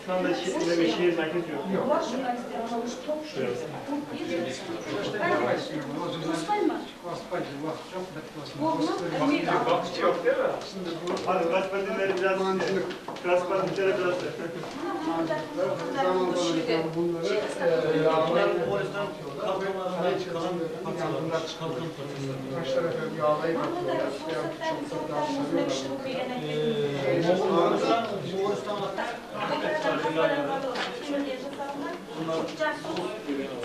Şu anda şehir merkezi yok. Hiç yok değil mi? Hadi Raspatinleri biraz, Raspatinleri biraz. Bunlar Moğolistan kalkanlarından kalan parçalar. Kalkan parçaları. Moğolistan, Moğolistan'da bunlar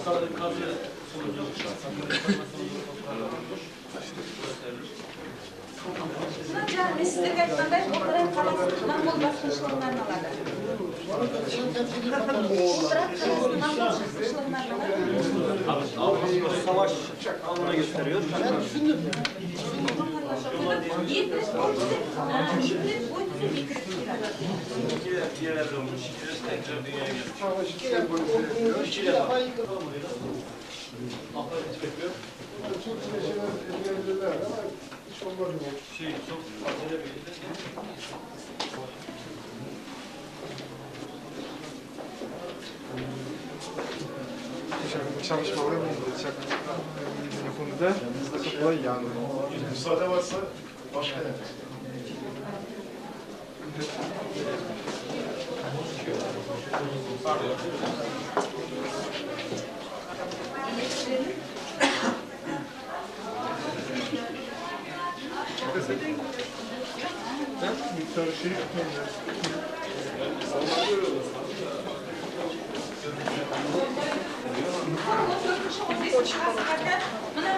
sadece kazı sonucu. Мына жаңа мен сіздерге айтқандай, Отырар қаласы моңғол басқыншылығына арналады. Отырар қаласы моңғол басқыншылығына арналады. Savaş anını gösteriyor. Екі рет бой түзеп, екі рет бой түзеп, екі рет қирады. İki yerlerde olmuş. İki tekrar dünyaya gelmiş. İki defa. Ahmet bekliyor. Şey çok acele bir Çalışmaları bulunduracak. Telefonda kolay yani. Müsaade varsa başka ne? Miktarı şey 14-он 15-ғасырларда мына